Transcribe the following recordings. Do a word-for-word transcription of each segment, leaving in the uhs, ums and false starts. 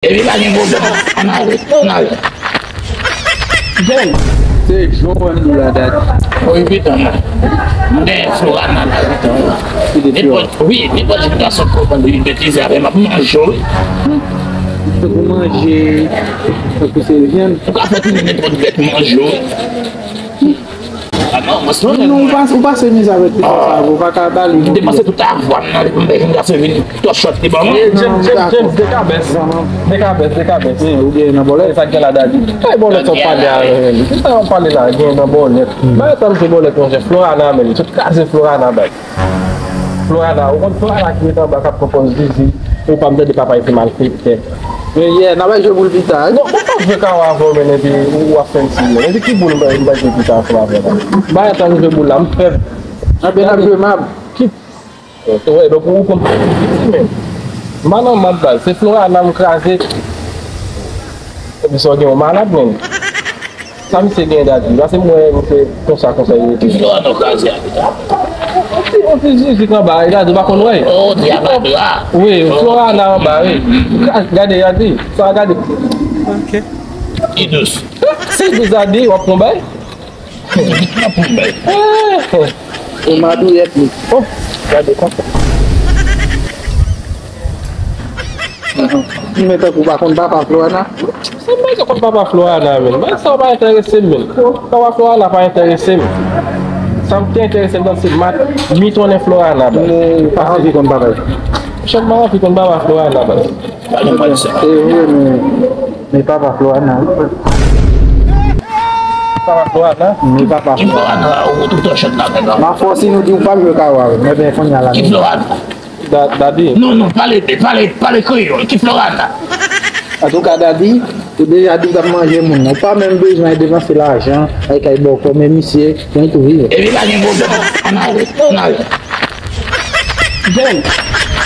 Epi pa gen pwoblèm. Ann ale, ann ale. Jen. Se Joe Wendy la, dad. Wi, pitan. M gen Florana la, pitan. Nenpòt, wi, nenpòt jen gason k ap betize avè m, m ap manje w, wi. Se pou manje, tankou se vyann. Ou ka fè tounen nenpòt bèt manje w, wi. Ah non, mwen se... Non, non, ou pa, ou pase miz avèk pitit sa, ou pa ka ba li. Li te panse tout avwa m nan, li pou m bay vin gase vin tòchòt li ban mwen. James, James, James, dekabès. Dekabès, dekabès. Ou gen nan bòlèt? Sa gen la, dadi. Ay, bòlèt sa w pale a, men. Kisa w pale la, gen nan bòlèt? Bay tann se bòlèt, monchè. Florana, men. Tout kraze Florana, bay. Florana, ou konn Florana ki ret anba k ap pran pòz zizi, ou pa m tande papa li se malfektè. Men yè, n a bay jwe boul pita, wi. Non, mwen pa jwe kawo avè w, men epi ou, ou ap fè m simen. Epi ki boul mwen, mwen jwe pita ansanm avè w la? M pa gentan jwe boul la, m fèb. Anben n ap jwe mab. Ki... Wè, donk ou konn fè m simen. M pa nan mab baz, se Florana m kraze. Epi sa w gen yon malad, men. Sa misye gen dadi? Paske m wè misye konsa, konsa, li rete. Ki Florana w kraze a pita? On ti, on ti zizik anba, e dadi, ou pa konn wè? Oh, ti anba bra. Wi, Florana anba, wi. Gade, gade. Sa gade. Ok. Idous. Se idous dadi, w ap pran bay? W ap pran bay. Eh. E madouyèt li. Oh, gade konsa. Men tankou w pa konn papa Florana. Se mwen ki konn papa Florana, men. Mwen sa pa enterese m, men. Papa Florana pa enterese m. Sa m te enterese m nan se mat, mitonnen Florana, baz. Ou pa anvi konn papa l? Chan pa anvi konn papa Florana, baz. Pa gen mwen sa. Se vre, men, men papa Florana, wi. Papa Florana? Men papa Florana. Ki Florana, ou tout an chat la, men. Ma fò si nou di ou pa jwe kawo avè m, men ben, kounye a la. Ki Florana? Da-, dadi. Non, non, pale, pale, pale kreyòl. Ki Florana? Antouka, dadi, ou deja di w t ap manje moun nan. Ou pa menm bezwen al depanse lajan, al kay bòkò, men misye, gen tou viv. Epi pa gen pwoblèm. Ann ale, ann ale. Jen.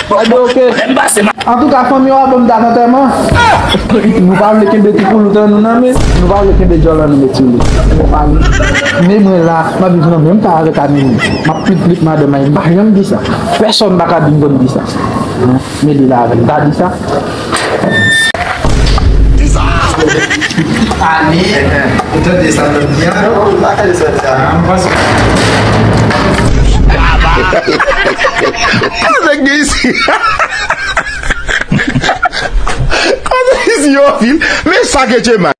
Gade, ok. Lè m pase, ma... Antouka, fanmi w a ban m dat antèman. Nou pa vle kenbe ti koulout an nou nan men. Nou pa vle kenbe djòl an nou met sou li. Men mwen la, m ap viv nan menm kay avèk Amelie. M ap plit plit madanm mwen, m pa janm di sa. Pèsonn pa ka di m konn di sa. Men li la avè m, pa di sa. Kisa? Ale, ou tande sa m di a? Non, m pa tande sa m di a. Ah, m panse. Kote ki isi? Kote ki isi, yo, fil? Men sa ke Djema.